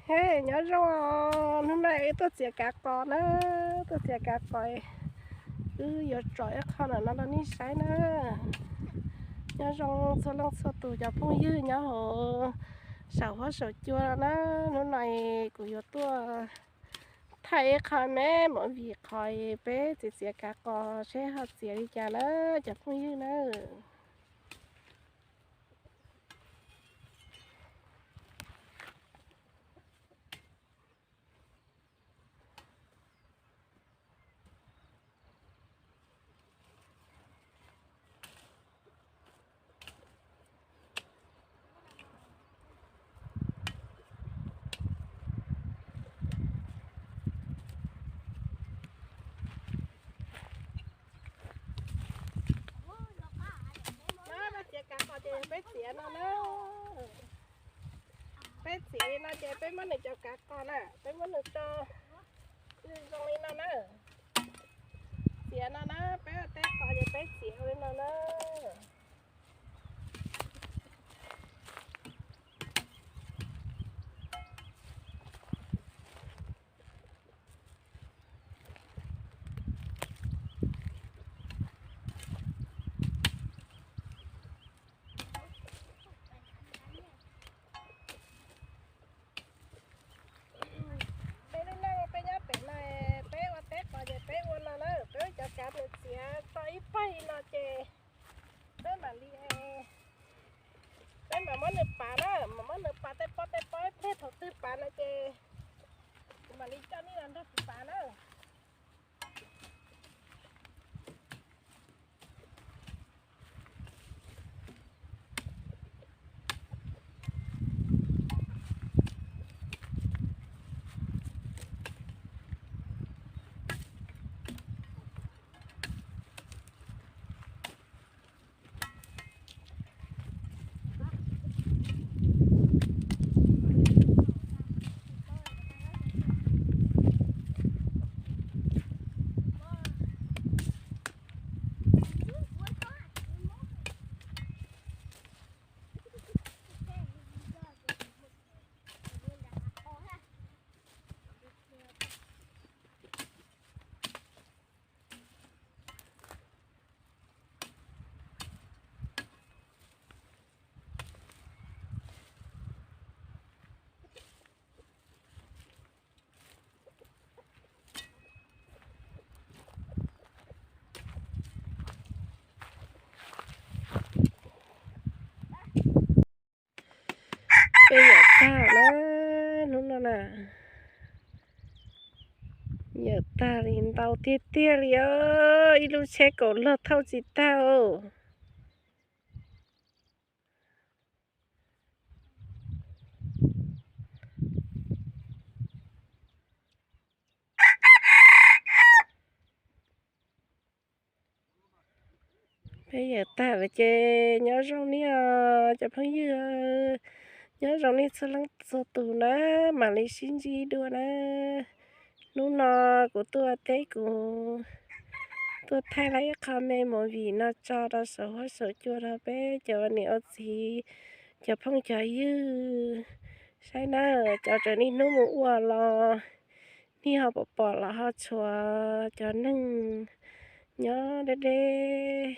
He, nyob zoo, hnub no wb tuaj txiav kav qos na, tuaj txiav kav qos, wb yuav tso ib qho ntawm no rau nej saib na. Nyob zoo txhua leej txhua tus cov phooj ywg nyob hauv saum huab saum cua na, hnub no kuv yuav tuaj thaij ib qho me movie qhov peb txiav txiav kav qos seb ho txiav li cas na cov phooj ywg na. Txiav kav qos ces peb txiav no na. Peb txiav li no ces peb muab nws cov kav qos na, peb muab nws tso zoo li no na. Txiav no na, peb ua teb qos ces peb txiav li no na. Peb lub neej peb nyob pem no, peb ua teb qos ces peb ua no na, peb ua cov kav nws txiav tso ib pawg li no ces peb mam li, peb mam muab nws pav na, mam muab nws pav tej pob tej pob, tej thaum twg pav no ces kuv mam li coj nej los nrog kuv pav na. Peb yawm tag na, hnub no na, yawm tag li ntau tiag tiag li os, ib lub tsheb kaum log thauj tsis tag os. Peb yawm tag lawm ces nyob zoo nej os cov phooj ywg, nyob zoo nej txhua leej txhua tus na, mam li sib ntsib dua na. Hnub no kuv tuaj teb kuv tuaj thaij tau ib qho me movie no tso rau saum huab saum cua rau peb cov ua niam ua txiv, cov phooj cov ywg saib na, cov tseem niaj hnub mus ua los nej ho pom pom los ho tshuav cov neeg nyob deb deb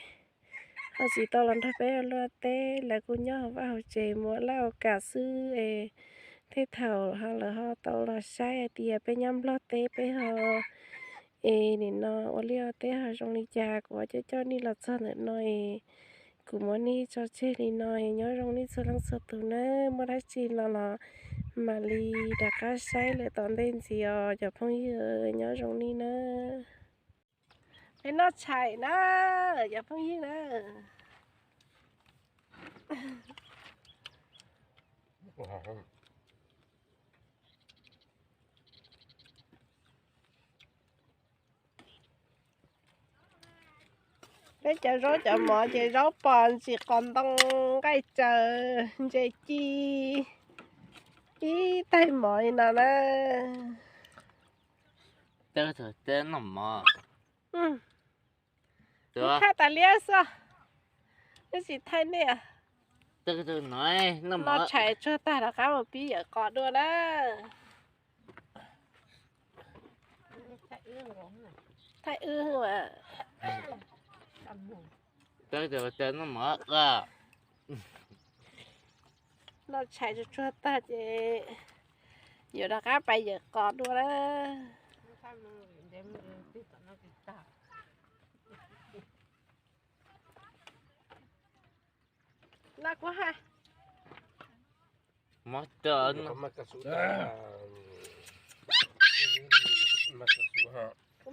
ho tsis tau los nrog peb ua luaj teb, lawv kuj nyob hauv vaj hauv tsev mus ua laj ua kam xwb es tej thaum ho lawv ho tau los saib hais tias peb nyob Nplog teb peb ho es nim no ua liaj ua teb ho zoo li cas, kuv coj coj nej los txog ntawm no es kuv muab nej tso tseg li no es nyob zoo nej txhua leej txhua tus na, muaj dab tsi no los mam li rov qab saib lawm tom ntej ntxiv os cov phooj ywg, nyob zoo nej na. Peb noj tshais na, cov phooj ywg na. Peb cov zaub cov mov ces zaub pos ntsis qos ntoo, nqaij tsaws, ntses ci, ib taig mov li no na. Thaij tas liab xwb, wb tsis thaij nej. Tawg tawg no, noj mov tshais tsuag tag rov qab mus pib yawm qos dua na. Thaij wb mas. Tawg tawg noj mov qa. Noj tshais tsuag tsuag tag ces yuav rov qab pais yawm qos dua na. Noj kuv ha. Mov tawg. Kuv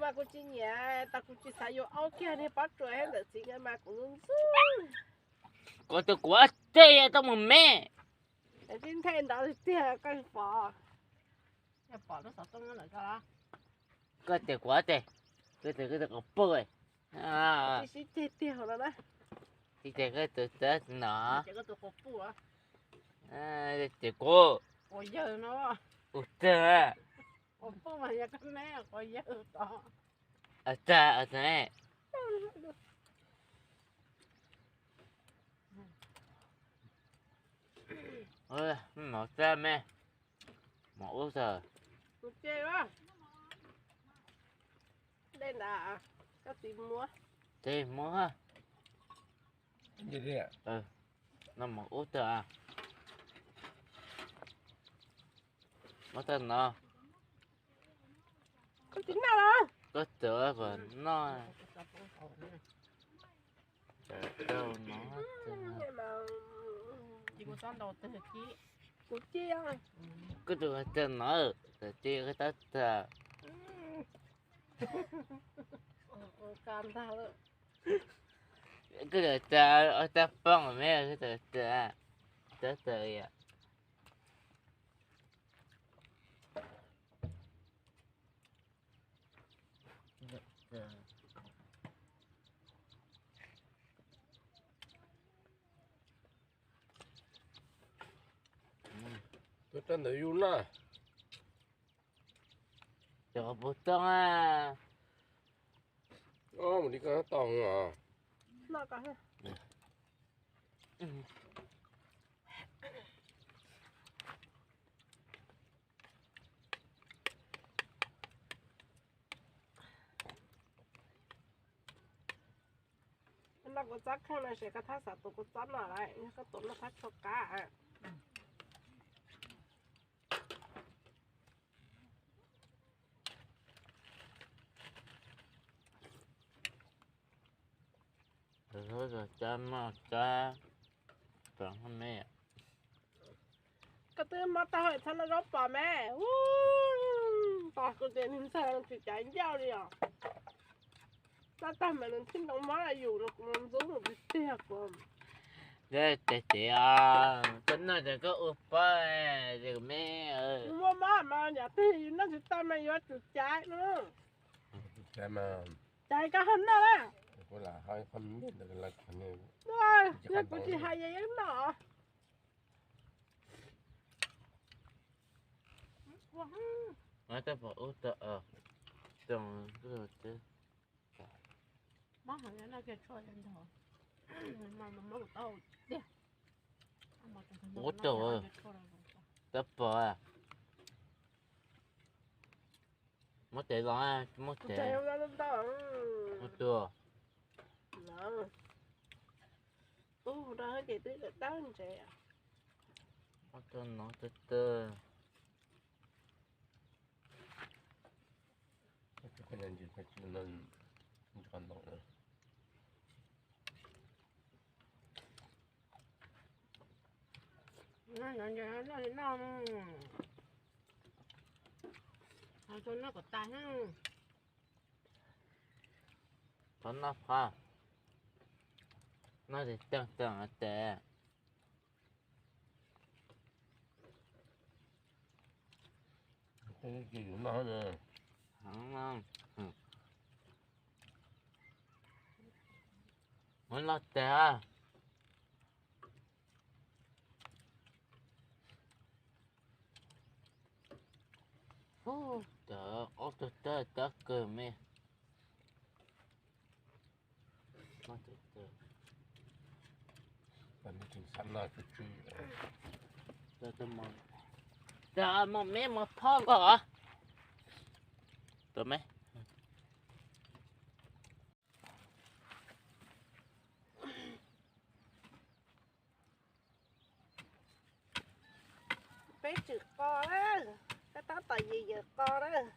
mas kuv tsis nyiam, tas kuv tsis xav yuav aub kiag niag pob tsuas thiab ntawm txiv nkawd mas kuv ntxub. Kuv tus kuv tej tau mus me. Tib nthe nrov tiag koj pom. Koj tes kuv tes, koj tes koj tus quas puj. Tsis sib ceg tiag hauv no na. Tsis tes koj tus tawv no. Ces kuv. Ua tag. Mov tag me. Mov ub tag. Tes muab. Noj mov ub tag. Muab tag no. Koj tawv kom noj. Koj tus tawv no, tawv tib koj tab tag. Koj tus tawv, tawv poob me, koj tus tawv, tawv tawv yom. Tuaj rau ntawm yus na. Cov qhov puv toj a. Mus li koj tau os. Noj kuv txob kheej no ces koj thab xav tus kuv txob no lawm, yog koj tus noj thab tshuaj qab. Cab noj cab tag me. Koj twb mob taub hau txhob noj zaub pos me. Tos kuv tias nws ntxhais tsis cav ncauj li os. Noj tag mas nws thiaj ntoo mob yus, ntxub mus tiag tiag kuv. Ces ces koj noj ces koj ua pob ces me. Muaj mob mas yam twg yus noj tsis tau mas yuav tsum caiv no. Caiv koj ho noj na. Yog kuv tsis hais yus yeej noj. Ub tau, tab pom. Muab tes los, muab tes. Ub tau. Ub tau no tawg tawg. Thov noj phab, noj tes teeg teeg tes. Muab noj tes. Ub, cov ob tug tawg tawg kawg me. Noj tes tawg. Tus mos me mos phob ko. Tus me. Peb tswm qos lawm, peb tab tom yws yws qos lawm.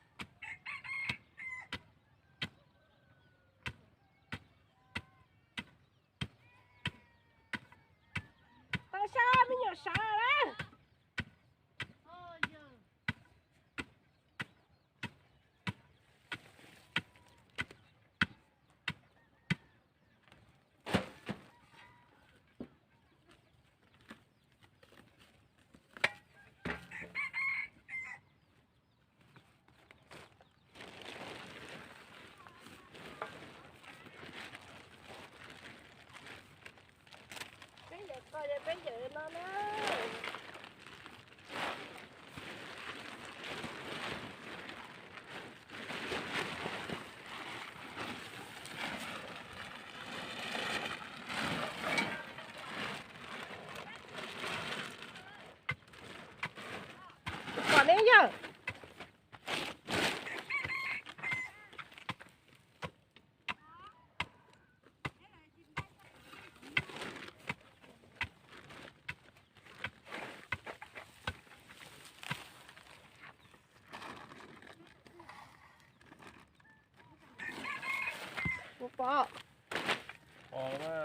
Tau sab me nyuam sawv lawm. Peb yawm qos yog peb yawm no na. Pom neb yawg. Kuv pom. Pom na.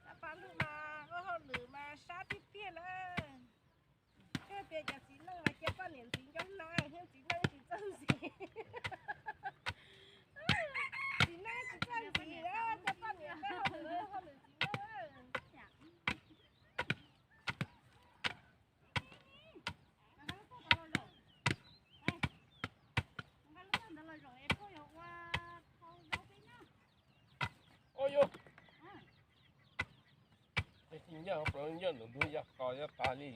Cov paj lug mas ua hauj lwm mas sab tiag tiag na. Koj tias cov txiv neej mas cia poj niam ntxiv ncob hnav thiab, txiv neej tsis txawj ntxiv. Txiv neej tsis txawj ntxiv, cia poj niam peb hauj lwm, hauj lwm txiv neej. Ncaj ntawm ntug yaj qos yaj tas li.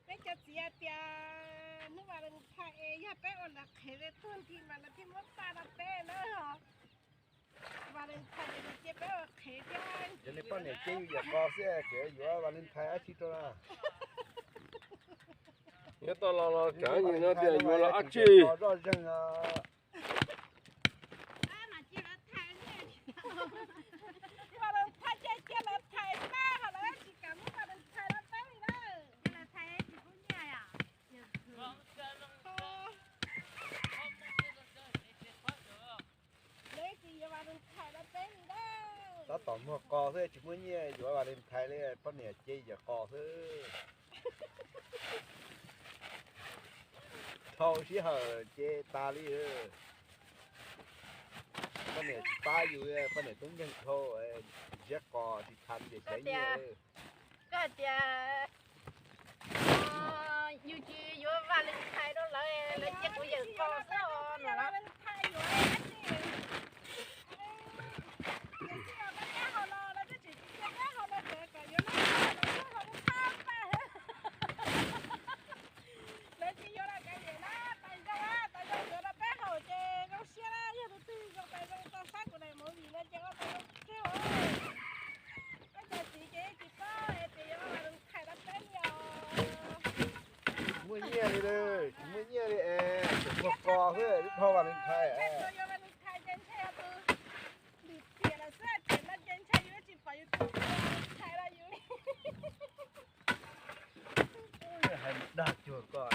Peb cov txiv hais tias hnub Valentine es yog peb ua lawv qhev tuag nthi mas lawv thiaj muab txaj rau peb na. Valentine ces nws cia peb ua qhev thiab. Yog li poj niam cia yus yawm qos xwb tseem yuav Valentine dab tsi rau na? Nyob tau los los tseem no tias yuav los dab tsi? Valentine ces cia lawv thais tag, ho lawv tsis kam muab Valentine rau peb li na. Lawv tsis yuav Valentine rau peb li na. Tab tom muag qos xwb tsis muaj nyiaj yuav Valentine li, poj niam cia yawm qos xwb. Dhau sij hawm ces tas li. Poj niam tsis pab yus, poj niam tub nkeeg dhau, ziab qos tsis thaiv ces xyov nyiaj. Koj hais tias yus tsis yuav Valentine rau lawv, lawv cia kuv yawm qos xwb os no los. Lawv tsis yuav los kav liam na, tas zoo, tas zoo yuav rau peb haus ces zoo siab na, yog tus twg zoo tas zoo tau saib kuv daim movie no ces ua tas zoo kiag os. Koj cov txiv ces tsis paub tias yuav Valentine rau peb li os. Tsis muaj nyiaj li, tsis muaj nyiaj li es tseem muag qos xwb, ib dhau Valentine. Tsuas yuav Valentine ces ntshe yog tus lwm tiam lawm xwb ces Dag cuag koj.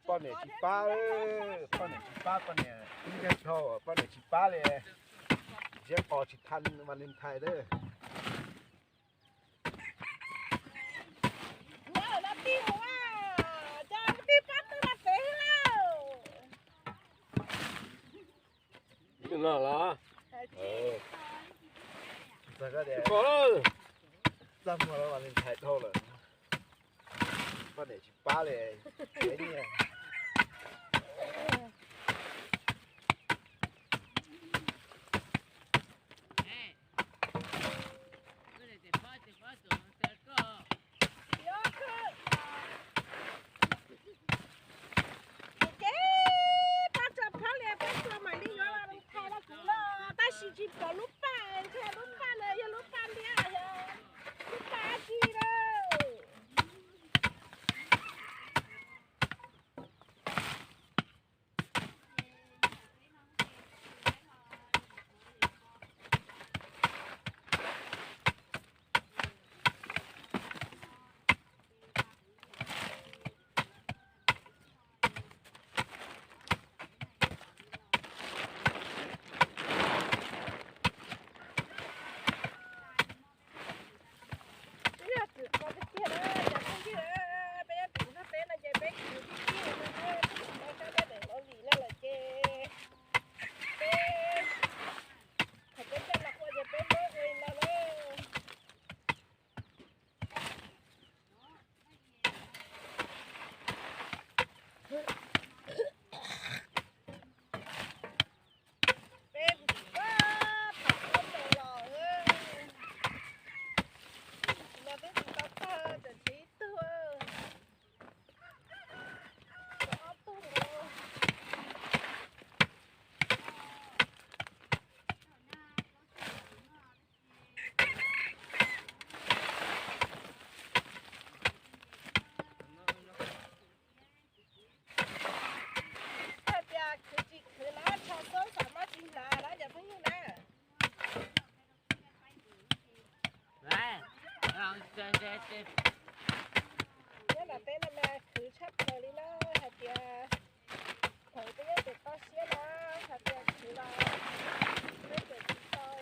Poj niam tsis pab, poj niam tsis pab, poj niam ib yog dhau, poj niam tsis pab li, siab qos tsis tha Valentine thiab. No los, txog muag los Valentine dhau lawm, poj niam tsis pab li. Ces pab tso phab li, pab tso mam li yuav Valentine rau kuv los, tab sis tsis pom lub paj, ntshe lub paj no yog lub paj liab, lub paj dab tsi lawm. Peb yog kwv qos tiag tiag na cov phooj ywg, peb yog kwv nrog peb no ces peb kwv tiag tiag no, peb tsis tau sab dej daim hauv vim no lawm ces peb, thaum peb coj los ua ces peb muab ua li no na. Peb, peb thaum ub mus los, no twb tsis tau tag, tseem tshuav ib tug, tshuav ob tug. Hais tias khwv tsis khwv na, tsho xoob xav mob tsis hnav na cov phooj ywg na. Nyob ntawm peb no mas khwv tshaj plaws li na, hais tias thaum peb nyob pem toj siab na, hais tias khwv los peb tseem tsis tau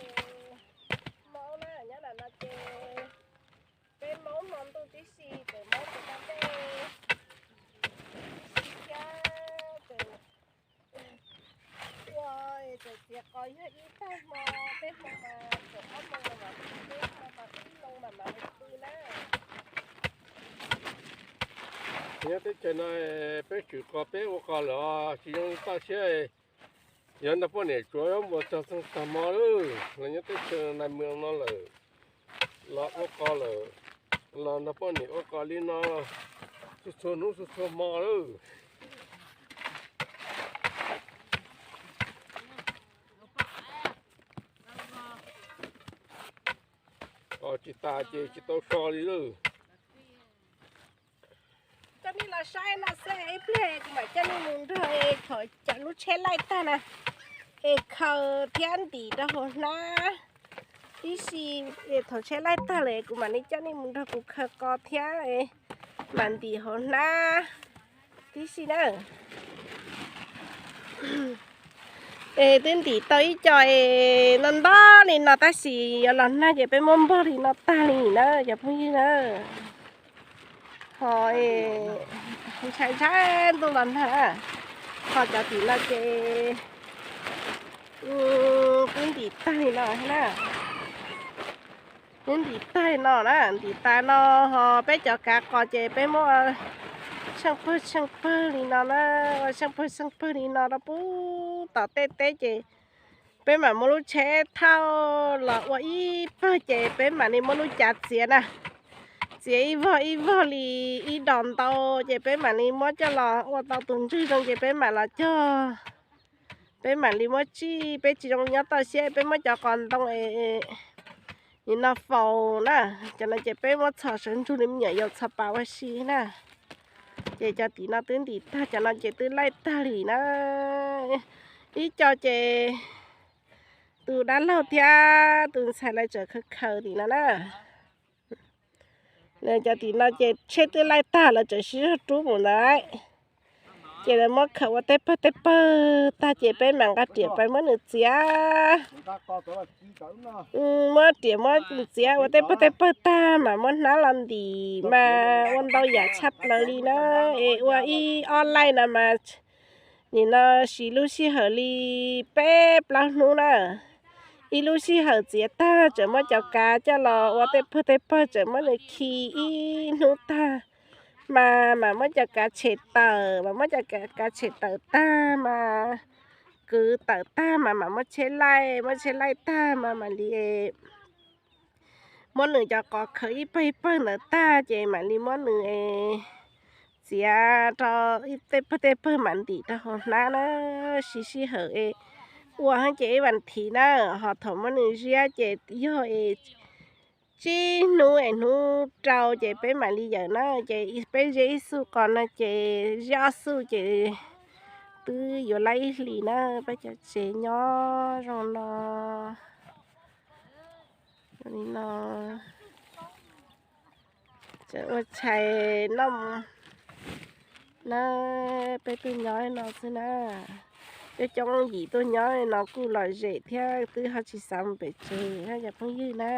maub na, nyob ntawm no ces peb maub hmo ntuj tib si, tseem maub pem toj dej tib si thiab, tseem ua, tseem txiav qos yog ib tag hmo, tej hmo mas tseem ob moos los mam tu, tej hmo mas ib moos mam mam mus pw na. Nyob teb chaws no peb khwv qos peb ua qos lawm os, tsis zoo li toj siab. Yog nrog poj niam tsuav zaub npua txog txog tag hmo lawm, los nyob teb chaws nais mws no lawm, los ua qos lawm, los nrog poj niam ua qos li no txhua txhua hnub txhua txhua hmo lawm. Qos tsis tas ces tsis tau so li lawm. Coj nej los saib no xwb, ib pliag kuv mam coj nej mus nrog thaum cov lub tsheb laij tag na, es khaws thiab ntim rau hauv hnab tib si. Thaum tsheb laij tag lawm kuv mam li coj nej mus nrog kuv khaws qos thiab mam ntim hauv hnab tib si na. Es twb ntim tau ib co es no nto li no tab sis yuav los nag ces peb muab npog li no tag li na cov phooj ywg na. Ho ntshai ntshai ntuj los nag, ho cov tim no ces twb ntim tag li no na. Twb ntim tag no na, ntim tas no ho peb cov kav qos ces peb muab tsheej pawg tsheej pawg li no na, ua tsheej pawg tsheej pawg li no rau pub tom tej teb ces peb mam muab lub tsheb thauj los ua ib pawg ces peb mam li muab lub cav txiav na, txiav ib vog ib vog li ib dos ntau ces peb mam li muab coj los ua tau tus ntswg zoo ces peb mam los cog, peb mam li muab tsij. Peb tsis zoo nyob toj siab, peb muab cov qos ntoo es nim no faus na, cov no ces peb muab txhos sawv ntsug li me nyuam yaus txhos pas ua si na. Ces cov tim no twb ntim tag, cov no ces twb laij tag li na. Ib co ces tus dab laug thiab tus ntxhais lawv tseem khaws khaws tim no na. Cov tim no ces tsheb twb laij tag lawv tseem sib zog rub mus ntawd. Ces lawv muab khaws ua tej pawg tej pawg tag ces peb mam nqa riam pais muab nws txiav. Muab riam muab txiav ua tej pawg tej pawg tag mas muab hnab los ntim mas ua ntau yam tshaj plaws li na. Es ua ib ob laij no mas nim no siv lub sij hawm li peb plaub hnub na. Ib lub sij hawm txiav tag tseem muab cov kav coj los ua tej pawg tej pawg tseem muab nws khi ib hnub tag mas mam muab cov kav tshem tawm mas muab cov kav tshem tawm tag mas kwv tawm tag mas mam muab tsheb laij, muab tsheb laij tag mas mam li muab nws cov qos khaws ib pawg ib pawg ntawd tag ces mam li muab nws txiav rau tej pawg tej pawg mam ntim rau hauv hnab na. Siv sij hawm es ua heev ces ib vas thiv na, ho thaum muab nws ziab ces yog es tsib hnub es hnub rau ces peb mam li yawm na. Ces peb ziab ib xuj qos no ces ziab ob xuj ces twb yuav laib ib hlis na. Peb cov tsev nyob zoo no, li no tseem ua tshais noj na. Peb tuaj nyob no xwb na. Coob coob yim tuaj nyob no kuj lom zem thiab twb ho tsis xav mus pem tsev na cov phooj ywg na.